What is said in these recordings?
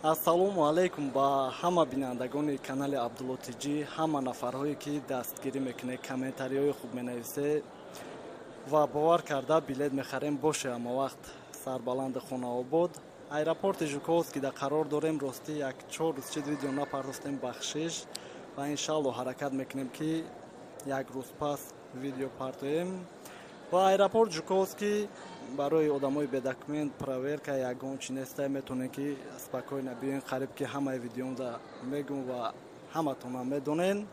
Ассалому алайкум ба ҳама бинандагони канали Абдулло Тҷӣ, ҳама нафарҳое, ки дастгирӣ мекунед, комментариҳои хуб менависед ва бовар карда билет мехарем. Боше ҳама вақт сарбаланди хонаобод. Аэропорти Жуковский да қарор дорем. Ростӣ, як 4 рӯз чид видео напардохтем, бахшиш, ва иншалло ҳаракат мекунем, ки як рӯз пас видео партоем. Ва аэропорт Жуковский барои одамои бе документ проверка ягон чи нестай, метавонем, ки спокойно биёен. Қариб ки ҳамаи видеонда мегӯм ва ҳаматонам медонен.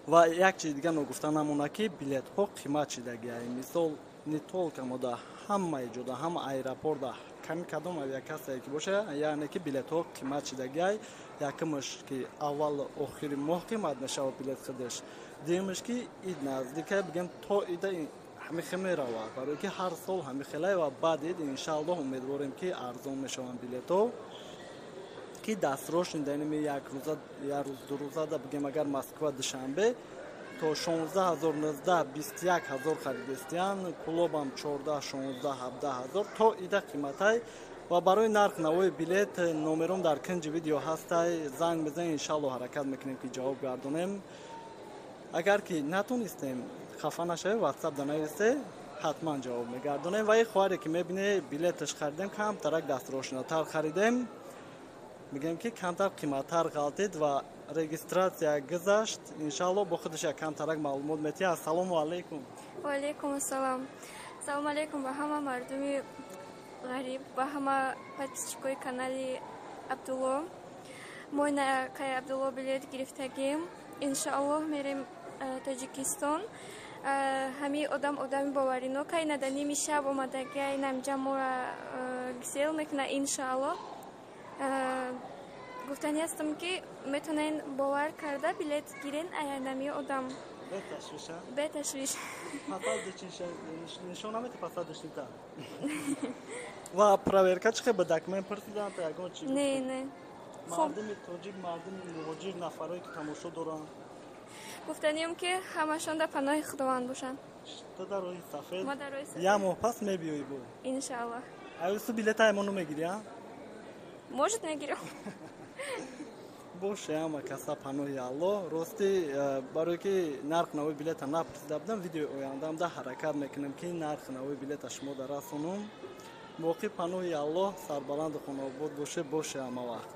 Ва як чизи дига ногуфта намона, ки билетҳо қимат шидагиай. Мисол, не только мода, ҳамаи ҷода, ҳама аэропорта, ками кадом авиакассае ки боша, яъне ки билетҳо қимат шидагиай. Якумаш, ки аввал охири моҳ қимат мешавад билет худаш. Дуюмаш, ки ид наздика, бигем, то ида ҳамихе меравад, барое ки ҳар сол ҳамихелай. Ва баъд ид, иншааллоҳ, умедворем, ки арзон мешаванд билетҳо, ки дастрочный даинами як рӯза, як рӯз, 2 рӯзада, бигем, агар Москва Душанбе то 16 000, 19, 21 000 харидестиян, Кулобам 14, 16, 17 000 то ида қиматай. Ва барои нарх навои билет номером дар кунҷи видео ҳастай, занг мезанед, иншалло ҳаракат мекунем, ки ҷавоб гардонем. Агар ки натонистем, хафа нашавед, Ватсап да нависе, ҳатман ҷавоб мегардонем. Ва ин хоҳаре, ки мебинед, билеташ харидем, камтарак дастрошнотар харидем, мегӯем, ки камтар қиматтар ғалтид ва регистрация гузашт. Иншалло, бо худаш як камтарак маълумот метиҳад. Ассалому алайкум. Ваалайкум ассалом. Салому алайкум ба ҳама мардуми ғариб, ба ҳама подписчикои канали Абдулло. Мо кай Абдулло билет гирифтагим, иншоаллоҳ мерем Тоҷикистон. Ҳамин одам одами боваринок, ай нада ними шаб омадаги, ай намҷа моро гсел мекуна, иншоаллоҳ. Гуфтанӣ ҳастам, ки метавонен бовар карда билет гирен аянами одам. Беташвиша. Беташвиш. Нишон намети пасадашнита. Ва проверка чӣ хел ба документ пурсиданд, ягон чи? Не. Мардуми тоҷик, мардуми муҳоҷир, нафарое, ки тамошо доранд. Гуфтанием, ки ҳамашон дар паноҳи Худованд бошанд. Ту дар роҳи сафед. Ма дар роҳи сафед. Як моҳ пас мебиёӣ бо? Иншааллоҳ. Аюсу билета аймону мегирӣ, а? Может, мегирам. Боше, ҳама каса паноҳи Аллоҳ. Ростӣ, барое ки нарх навои билета напурсида будам, видеои ояндаамда ҳаракат мекунем, ки нархи навои билета шумо да расонум. Боқӣ паноҳи Аллоҳ, сарбаланду хонаобод боше. Боше ҳама вақт.